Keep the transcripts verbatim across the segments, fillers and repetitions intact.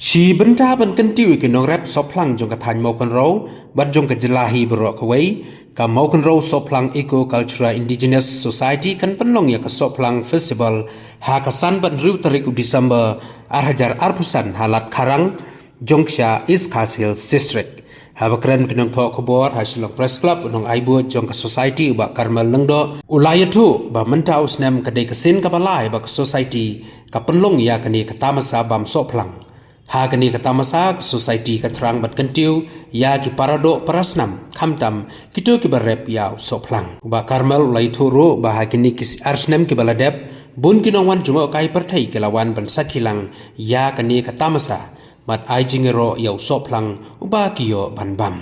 Shi bynta ban kyntiew ïa ki nongrep sohphlang jong ka thaiñ Mawkynrew bad jong ka jylla hi baroh kawei, ka Mawkynrew Sohphlang Eco Cultural Indigenous Society kan pynlong ïa ka Sohphlang Festival ha ka san bad hynriew tarik u December ar hajar arphew san ha Lad Kharang, Jongksha, East Khasi Hills District. Haba kren ki nongthoh khubor ha Shillong Press Club, u nongaibuh jong ka Society u Bah Karmel Lyngdoh u la ïathuh ba mynta u snem ka dei ka sien kaba lai ba ka Society ka pynlong ïa kane ka tamasa bam sohphlang. Ha kane ka tamasa ka Society ka thrang ban kyntiew ïa ki paradoh parasnam, khamtam kito kiba rep ïa u sohphlang. U Bah Karmel u la ïathuh ruh ba ha kine ki ar snem kiba la dep, bun ki nongwan jngohkai pyrthei ki la wan ban sakhi lang ïa kane ka tamasa bad ai jingïaroh ïa u sohphlang uba ki ïoh ban bam.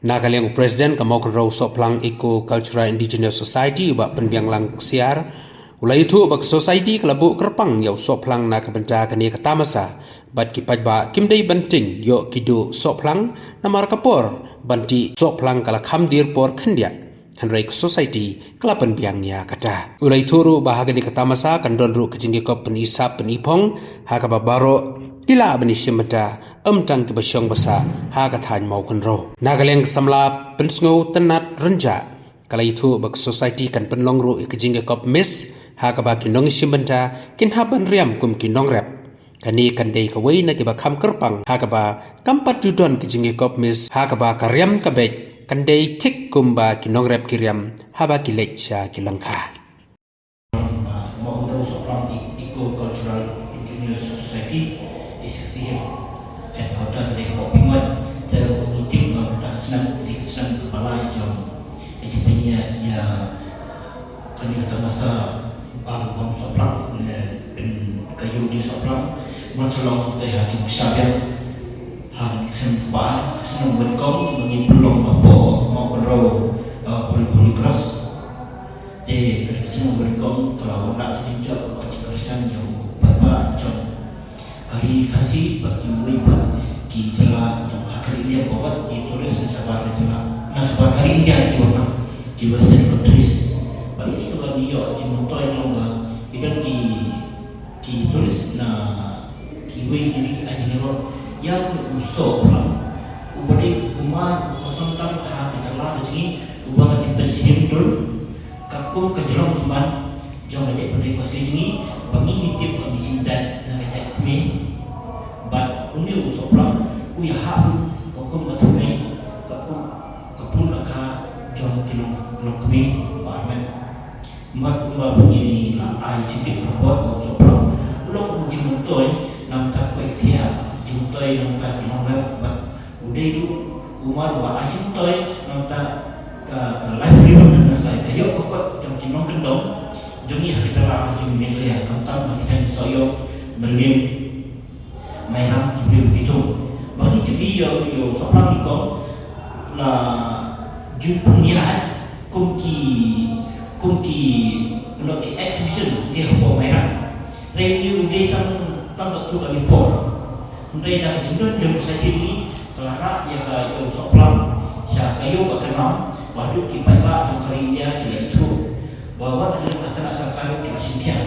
Na ka liang u President ka Mawkynrew Sohphlang Eco Cultural Indigenous Society u Bah Pynbianglang Ksiar u la ïathuh ba ka Society ka la buh kyrpang ïa u sohphlang na ka bynta kane ka tamasa bad ki paidbah kim dei ban tieng ïoh ki duh sohphlang namar ka por ban tih sohphlang ka la kham dier por khyndiat. Hynrei ka Society ka la pynbiang ïa kata. U la ïathuh ruh ba ha kane ka tamasa kan don ruh ka jingïakop pyni sap pyni phong ha kaba baroh ki lah ban ïashim bynta, ym tang kiba shong ba sah ha ka thaiñ Mawkynrew. Na ka liang ka samla Pynsngew Tynnad Rynjah ka la ïathuh ba ka Society kan pynlong ruh ïa ka jingïakop Miss ha kaba ki nongïashim bynta kin hap ban riam kum ki nongrep. Kane kan dei kawei na kiba kham kyrpang ha kaba kam pat ju don ka jingïakop Miss ha kaba ka riam ka beit kan dei thik kumba ki nongrep ki riam haba ki leit sha ki lyngkha. Mawkynrew Sohphlang Eco Cultural Indigenous Society, S K C H, headquarter dei Pok Pingwan, te ngi tip ba mynta ka snem dei ka snem kaba lai jong ka jingpynïaid ïa kane ka tamasa bam bam sohphlang ne pyn ka ïew die sohphlang. Ban sa long te ha Jongksha biang ha ka snem kaba ai, ka snem ba nyngkong ba ngi pynlong hapoh Mawkynrew, uh, Holy, Holy Cross. Te ka dei ka snem ba nyngkong ka la wanrah ka jingjop bad ka jingkyrshan ïa u paidbah jong ka ri Khasi bad kiwei pat ki jylla jong ka ri India, bad ki tourist na shabar ka jylla, na shabar ka ri India, ki wan na ki western countries. Bad kine kiba ngi ïoh jingmyntoi ka long ba ki don ki, ki tourist na kiwei ki ri ki ai jingïaroh ïa u sohphlang uba dei u mar u kongsan tam ha ka jylla ka jong ngi, uba ka jingpynshitom dur katkum ka jinglong jingman jong ka jaitbynriew Khasi jong ngi, ba ngi ngi tip ba ngi shim jait na ka jait kmie. Bad une u sohphlang u ïahap katkum ka thymmei, katkum ka pun ka kha jong ki long, long kmie ba armet. Bad kumba ngi la ai jingtip ka bor ba u sohphlang u long u jingmyntoi na bynta ka koit ka khiah, jingmyntoi na bynta ki nongrep, bad u dei ruh u mar uba ai jingmyntoi na bynta ka, ka livelihood, na ka, ka ïoh ka kot jong ki nongkyndong jong ngi ha ka jylla jong ngi Meghalaya, khamtam ha ki thaiñ Sohiong, Mylliem, Mairang, ki briew ki thung. Ba ngi tip ïa u, ïa u sohphlang nyngkong la ju pynïaid kum ki, kum ki, you know, ki exhibition ki hapoh Mairang. Hynrei une u dei tang, tang katto katne por. Hynrei da ka jingdon jong ka Society jong ngi ka la rah ïa ka, ïa u sohphlang sha ka ïew bad ka nam, ba haduh ki paidbah jong ka ri India ki la ithuh. Ba wat hynrei ka tnat sorkar ki la shim khia.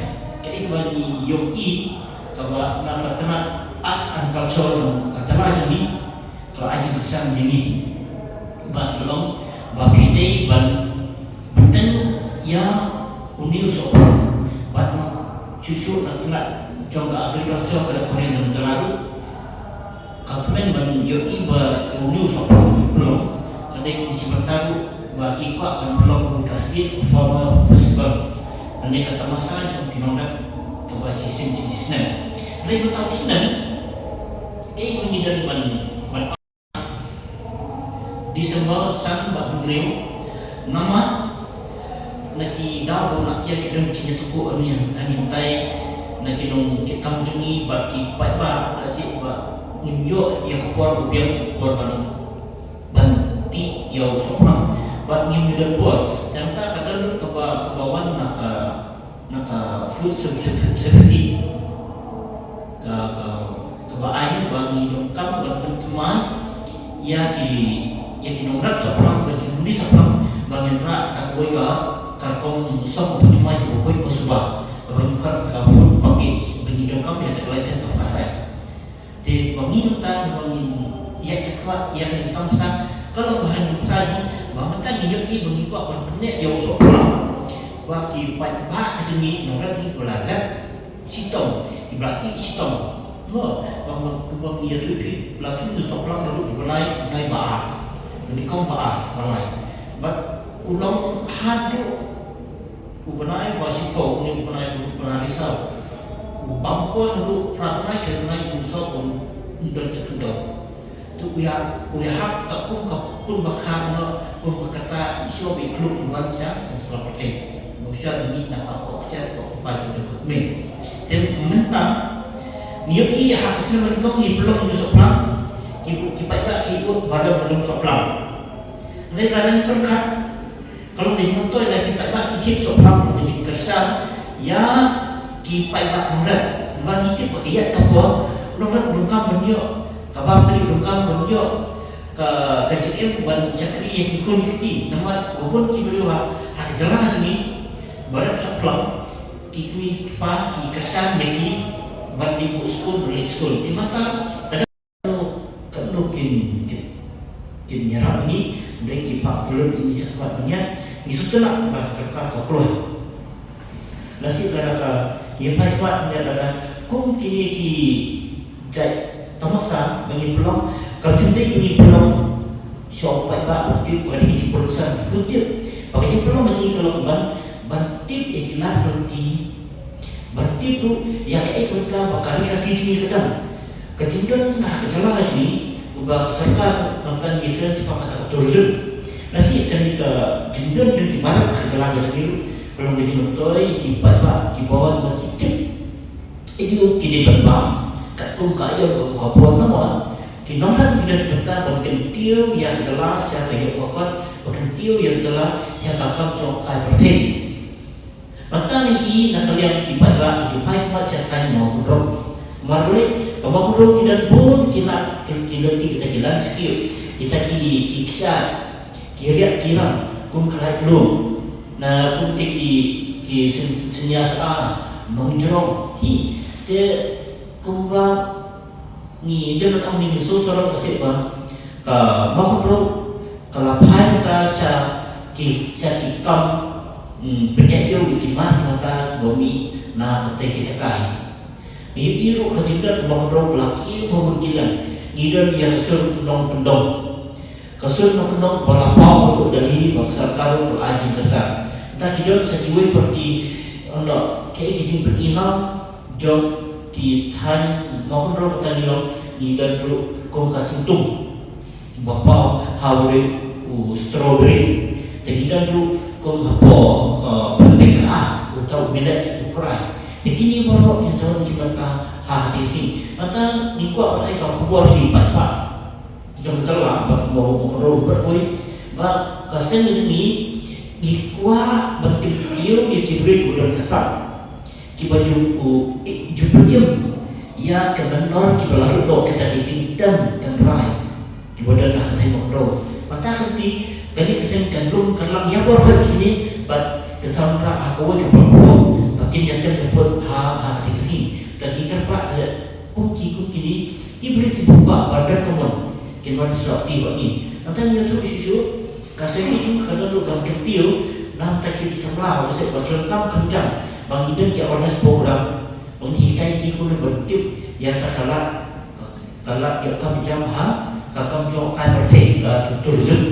Kaei kaba ngi ïohi kaba na ka tnat Arts and Culture jong ka jylla jong ngi ka la ai jingkyrshan ïa ngi. Bad ka long ba phi dei ban bteng ïa une u sohphlang. Bad shuh shuh na ka tnat jong ka agriculture ka dei ka jylla ruh. Ka kmen ban ïohi ba une u sohphlang u pynlong, ka dei ka shi bynta ruh ba ki kwah ban pynlong ka State Farmer Festival. Lane ka tamasa jong ki nongrep kaba shisien shi snem. Hynrei mynta u snem, kaei ba ngi don ban, ban December san bad hynriew. Namar na ki daw ba la kiar ki don ki jingïathuhkhun ani, ani, mynta na ki nongkitkam jong ngi bad ki paidbah, lehse ba ngim ïoh ïa ka por ba biang, por ban, ban tih ïa u sohphlang. Bad ngim ïoh don por. Te mynta ka don kaba, kaba wan na ka, na ka food se-, se-, safety. Ka, ka, kaba ai ba ngi donkam ban pynthymmai ïa ki, ïa ki nongrep sohphlang, ba ki nongdie sohphlang, ba ngin rah da kawei ka, ka rukom song pynthymmai kiba koit ba suba, ba ngi khot ka food package, ba ngi donkam ïa ka license of asai. Te ba ngi mynta ba ngi ïa check ba ïa ngi tam sa ka long ba han sa ni ba mynta ngi ïoh i ba ngi kwah ban pyneh ïa u sohphlang ba ki paidbah ka jong ngi ki nongrep jong ngi ba la rep shitom ki ba la tih shitom. Mo ba ngi ba ngi ïa tu phi ba la tu ngi sohphlang da ruh ki ba lai nai ba ar. Ni kong ba ar ba lai. But u long haduh u bnai ba shiphew ne u bnai u bnai risaw. U bam por haduh phra bnai, shi bnai u sawdong u don sa khyndong. Tu u ïa u ïa hap ka kum ka kum ba kha no kum ka kata i shu bi kluk u wan sha sa sa pyrthei. Mo sha ni na ka kok sha ka pa ju ka me. Te mynta ngi ïoh i ha ka snem nyngkong ngi pynlong ngi sohphlang. Ki ki paidbah ki ut ba don ba don sohphlang. Hynrei lada ngi pyrkhat ka long ka jingmyntoi ba ki paidbah ki khie sohphlang ka jingkyrshan ïa ki paidbah nongrep. Ba ngi tip ba ka ïaid ka por nongrep donkam ban ïoh kaba ka dei donkam ban ïoh ka ka jingim ban shakri ïa ki khun ki kti. Namar ba bun ki briew ha ha ka jylla ka jong ngi ba rep sohphlang ki kmie ki kpa ki kyrshan ïa ki ban dei buh skul ban leit skul. Te mynta ka dei Katno kin kin kin ïarap ngi, hynrei ki phah kyllon ngi sa khmat ban ïaid, ngi sngewtynnat ba ka sorkar ka kloi. Lashai lada ka ïa phai khmat ban ïaid lada kum kine ki jait tamasa ba ngi pynlong, kam shym dei ba ngi pynlong sha u paidbah ban tip ba dei ki jingpynlong san, ban tip ba ka jingpynlong ka jong ngi ka long ban ban tip ïa ki lad ka lynti. Ban tip ruh ïa kaei kaba ka ri Khasi jong ngi ka dang. Ka jingdon ha ka jylla ka jong ngi, kumba ka sorkar mynta ngi kren shaphang kata ka tourism. Lashai kane ka jingdon jong ki baroh ha ka jylla ka jong ngi ruh ka long ka jingmyntoi ïa ki paidbah kiba wan ban tip. Ïa ki dei ban bam katkum ka aiom kaba ka bun namar ki nongrep ki dang bynta ban kyntiew ïa ka jylla sha ka ïoh ka kot, ban kyntiew ïa ka jylla sha ka kam jong ka pyrthei. Mynta ngi i na ka liang ki paidbah ki ju phai khmat sha thaiñ Mawkynrew. Namar balei ka Mawkynrew ki don bun ki lad ki, ki lynti kita ki landscape, kita ki, ki kshaid, ki riat ki ram kum ka Laitlum. Na kum te ki, ki Syn-, Synshar, Nongjrong. Hi te kumba ngi dang ong ngi shu sarong ka seh ba ka Mawkynrew ka la phai mynta sha ki, sha ki kam, mm, pynïaid ïew ïa ki mar ki mata kiba mih na kata ka jaka hi. Ngi ïohi ruh ka jingdon ka Mawkynrew ka la kiew ha bun ki liang. Ngi don ïa ka sur Nongkyndong. Ka sur Nongkyndong ba la paw haduh Delhi ba ka sorkar ruh ka la ai jingkyrshan. Mynta ki don sa kiwei pat ki, ynda kaei ka jingpyni na jong ki thaiñ Mawkynrew kata ngi long ngi don ruh kum ka Syntung. Ba paw ha u ri u strawberry. Te ngi don ruh kum hapoh, eh, pynbeit ka ah, uta u millet u krai. Te kine baroh kin sa wan sha mynta ha kata ka sngi. Mynta ngi kwah ban ai ka khubor ki paidbah jong ka jylla bad kumba u Mawkynrew baroh kawei ba ka seng jong ngi ngi kwah ban kyntiew ïa ki briew kiba don ka sap. Kiba ju, u, i, ju pynïem ïa ka mynnor kiba la lut noh kita ki jingtem tynrai kiba don ha ka thaiñ Mawkynrew. Mynta ka lynti kane ka seng kan lum kan lang ïa baroh kine bad kan sa wanrah ha kawei ka platform ba kin ïa tem ïa put ha, ha kata ka sngi. Te ngi kyrpad ïa kum ki, kum kine ki briew kiba kwah ban don ka mon kin wan sdang akti bad ngi. Mynta ngi ïathuh shuh shuh ka seng ki jong ka don ruh ban kyntiew na bynta ki samla, ba seh ba ki donkam kynjang ba ngi don ki awareness program ba ngi hikai ki kumno ban tip ïa ka lad, ka lad ïa ka kam jam ha ka kam jong ka pyrthei, ka tourism.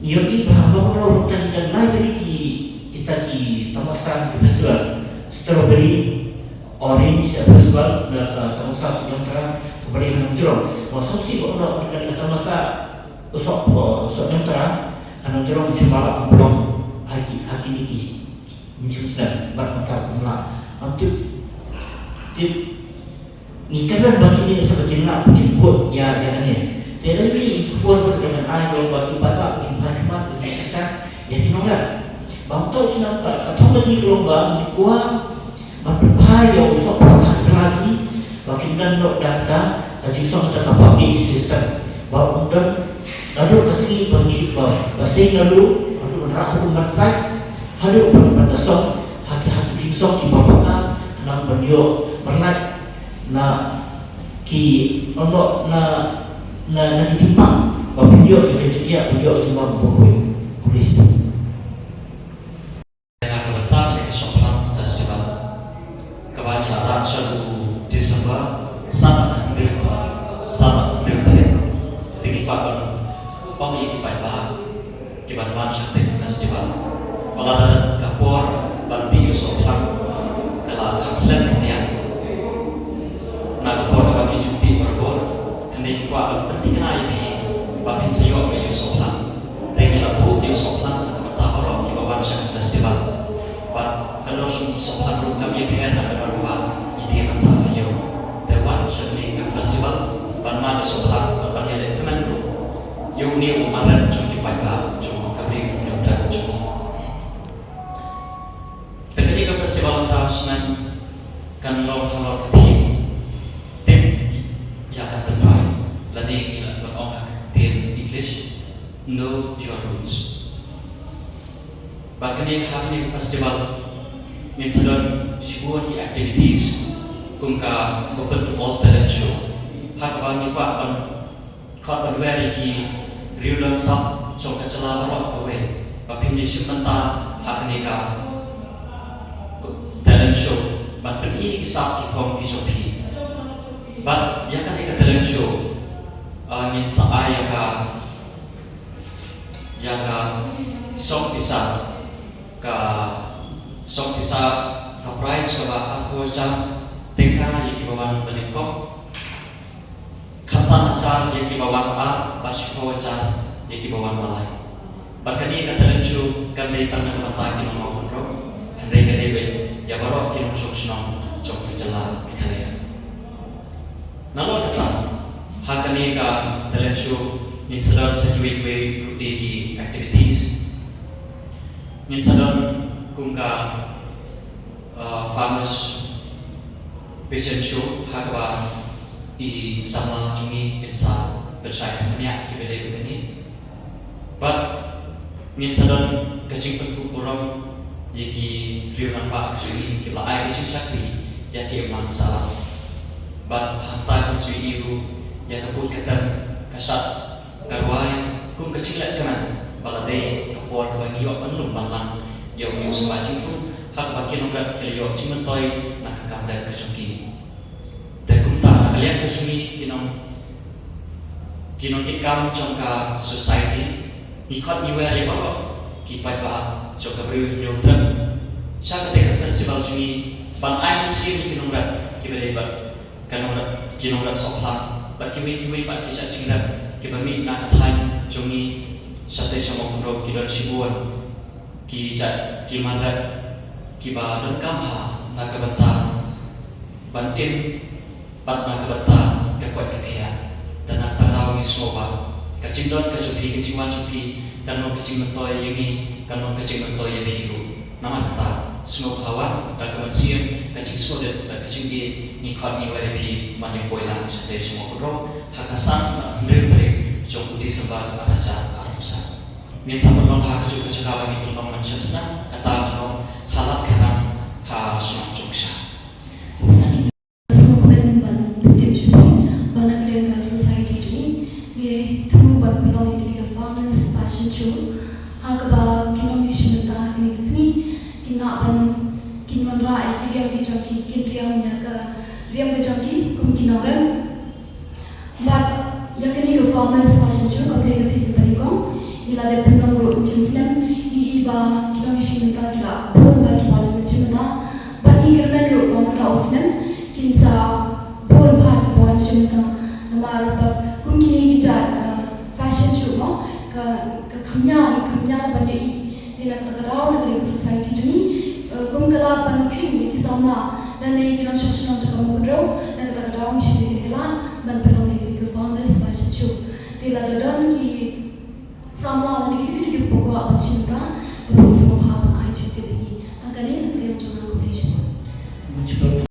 Ngi ïohi ba ha Mawkynrew ruh ngi don lai tylli ki, kita ki tamasa ki festival, strawberry, orange festival, na ka tamasa Sohniamtra kaba dei ha Nongjrong. Ba sngewsih ba ong na ka tamasa Soh, Soh Niamtra, ha Nongjrong, shu ma la pynlong ha ki, ha kine ki mynsiem snem bad mynta kum la. Ym tip, tip ngi kyrmen ba kine sa ba kin lah ba kin bud ïa, ïa kane. Te lei ki khubor ba ngan ai ba ki paidbah ba kin phai khmat ba kin kyrshan ïa ki nongrep. Ba ym tau snem ka, ka thong ka jong ngi ka long ba ngi kwah ban pynphai ïa u sohphlang ha ka jylla jong ngi ba kin don noh da kata ka jingsong kata ka public system. Ba un don naduh ka sngi ba ngi ba, ba seng nalu haduh ban rah haduh ban sait haduh ban, ban da song ha ki, ha ki jingsong kiba pata khnang ban ïoh ban lait na Ki ong na, na, na ki jingpang ba pynïoh ïa ka jingïa, pynïoh jingmong ka bakhuid. Khublei shibun. Na ka bynta kane ka Shoplang Festival kaba ngi la rah sha u December, san hynriew, san hynriew tarik. Te ngi kwah ban ong ïa ki paidbah kiban wan sha kane ka festival ba lada ka por ban tih ïa u Shoplang ka la kham slem khyndiat na ka por kaba ki ju tih barabor, hynrei ngi kwah ban pynthikna ïa phi ba phin sa ïoh ïa u Shoplang. Te ngi la buh ïa u Shoplang na ka bynta baroh kiba wan sha ka festival. Bad ka dor sha u Shoplang ruh kam ïapher na ka dor kaba ngi die bynta ïa u. Te wan sha kane ka festival ban mad ïa u Shoplang bad ban ïaleh kmen ruh ïa une u mareh jong ki paidbah jong ka Ri Hynñiewtrep jong ngi. Te kane ka festival mynta u snem kan long halor ka theme Tip ïa ka tynrai, lane ngi lah ban ong ha ka ktien English, Know Your Roots. Bad kane, ha kane ka festival ngin sa don shibun ki activities kum ka Open to All Talent Show, ha kaba ngi kwah ban khot ban wer ïa ki riewdongsap jong ka jylla baroh kawei ba phin ïashim bynta ha kane ka talent show ban pyni ïa ki sap ki phong ki jong phi. Bad ïa kane ka talent show, ah, ngin sa ai ïa ka, ïa ka song pisa, ka song pisa, ka prize kaba arphew hajar tyngka ïa kiba wan banyngkong, khatsan hajar ïa kiba wan ba ar bad shiphew hajar ïa kiba wan ba lai. Bad kane ka talent show kam dei tang na ka bynta ki nongmawkhynraw, hynrei ka dei beit ïa baroh ki nongshong shnong jong ka jylla Meghalaya. Nalor kata, ha kane ka talent show ngin sa don sa kiwei kiwei ruh de ki activities. Ngin sa don kum ka, uh, farmers pageant show ha kaba i samla jong ngi kin sa pynshai khyndiat kiba dei bad kane. Bad ngin sa don ka jingpynkup burom ïa ki riew rangbah ka jong ngi kiba la ai ka jingshakri ïa ki imlang sahlang. Bad hangta ngin sa ïohi ruh ïa ka pud ka tem, ka shad ka rwai kum ka jingleh kmen ba la dei ka por kaba ngi ïoh ban lum ban lang ïa u ïoh sumar jingthung ha kaba ki nongrep ki la ïoh jingmyntoi na ka kam rep ka jong ki. Te kumta na ka liang ka jong ngi ki nong, ki nongkitkam jong ka society, ngi khot ngi wer ïa baroh ki paidbah jong ka Bri u Hynñiewtrep sha kata ka festival jong ngi ban ai mynsiem ïa ki nongrep kiba dei bad ka nongrep, ki nongrep Shoplang bad kiwei kiwei pat ki jait jingrep kiba mih na ka thaiñ jong ngi shatei sha Mawkynrew. Ki don shibun ki jait ki manrep kiba donkam ha na ka bynta ban im bad na ka bynta ka koit ka khiah. Te na kata ka daw ngi sngew ba ka jingdon ka jong phi, ka jingwan jong phi kan long ka jingmyntoi ïa ngi, kan long ka jingmyntoi ïa phi ruh. Namar kata, sngewbha wan da ka mynsiem ka jingsngewrit, da ka jingïeit, ngi khot ngi wer ïa phi ban ïa poi lang shatei sha Mawkynrew ha ka san bad hynriew tarik jong u December ar hajar arphew san. Ngin sa pynlong ha kajuh ka jaka ba ngi pynlong mynshem snem, kata ka long ha Ladkhyrang ha shnong Jongksha. Sngewbha ban pyntip shuh ba na ka liang ka society jong ngi, ngi thmu ban pynlong ïa kane ka Farmers Fashion Show ha kaba ki nongïashim bynta kine ki sngi kin lah ban, kin wanrah ïa ki riam ki jong ki, kin riam ïa ka riam ka jong ki kum ki nongrep. Bad ïa kane ka Farmers Fashion Show kaba dei ka sien kaba nyngkong, ngi la dep pynlong ruh mynshem snem, ngi i ba ki nongïashim bynta ki la bun bha kiba wan mynshem bynta. Bad ngi kyrmen ruh ba mynta u snem kin sa bun bha kiba wan shim bynta. Namar ba kum kine ki jait, uh, fashion show mo, ka, ka kham ïa, ka kham ïa ban ïa i. Te na kata ka daw na ka liang ka society jong ngi, uh, kum ka lad ban khring ïa ki samla lane ki nongshong shnong jong ka Mawkynrew, na kata ka daw ngi shim ïa kane ka lad ban pynlong ïa kane ka Farmers Fashion Show. Te lada don ki samla lane